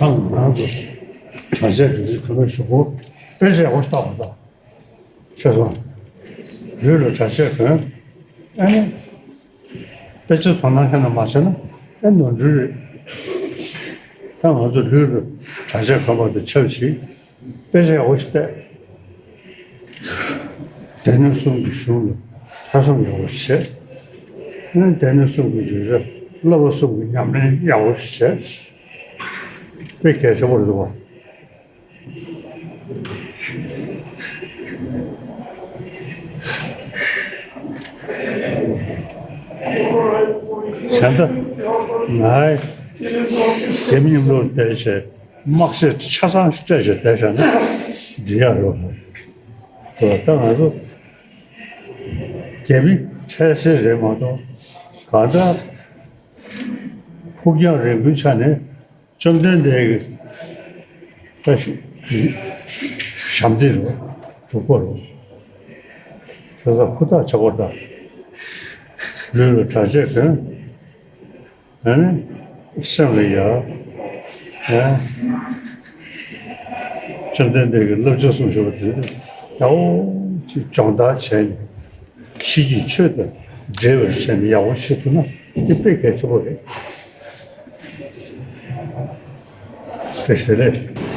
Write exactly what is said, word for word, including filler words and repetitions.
ང་རང་ཚོ་གྲྭ་ཆས་དེ་ཚོ་གོན་པའི་གཞུག་གུ་དཔེ་ཆ་ཡག་པོ་ཞིག་ལྟ་དགོས་ད། ཤེས་སོང་། ལུས་ལ་གྲྭ་ཆས་གོན། ཨ་ནི། དཔེ་ཆ་དོ་སྣང་ཁྱོན་ནས་མ་བྱས་ན་ཨེ་ནོར་འཁྲུལ་རེད། ད་ང་ཚོ་ལུས་ལ་གྲྭ་ཆས་གོན་པ་དང་ཆབས་ཅིག་དཔེ་ཆ་ཡག་པོ་ཞིག་བལྟས། སྡེ་སྣོད་གསུམ་གྱི་གཞུང་ལ་ཐོས་བསམ་ཡག་པོ་བྱས། ཨ་ནི་སྡེ་སྣོད་གསུམ་གྱི་བརྗོད་བྱ་བསླབ་པ་གསུམ་གྱི་ཉམས་ལེན་ཡག་པོ་ཞིག་བྱས། དཔེ་གལ་ཆེན་པོ་རེད་འདུག་བ། གཞན་དག་ངའི་རྒྱ་མི་མཉམ་དུ་བསྡད་བྱས་དམག་ཆས་ཆ་ཚང་སྤྲད་བྱས་བསྡད་བཞག་ན་འགྲིག་ཡག་རེད་བ། ད་ང་ཚོ་རྒྱ་མི་འཕྲལ་སེལ་རེད་མ་གཏོགས་གང་ལྟར་ཕུགས་རྒྱང་རིང་པོའི་ཆ་ནས། བཅོམ་ལྡན་འདས་ཀྱི་བཀའ་ཞབས་འདེགས་རུ་གྲུབ་པ་རུ། ཁྱོད་ཚོ་ཧུར་ཐག་བྱེད་དགོས་ད། ལུས་ལ་གྲྭ་ཆས་གོན། ཨ་ནི་སེམས་ལ་ཡ། ཨ། བཅོམ་ལྡན་འདས་ཀྱི་བསླབ་བྱ་གསུངས་བཞག་པ་དེ་ཡག་པོ་ཅིག་སྦྱོང་བརྡར་བྱས་ནས། ཕྱི་རྒྱལ་ཆོས་དང་འབྲེལ་བར་བྱས་ནས་ཡག་པོ་བྱེད་ཐུབ་ན་འདི་དཔེ་གལ་ཆེན་པོ་རེད། དེ་ཟེར་རེད།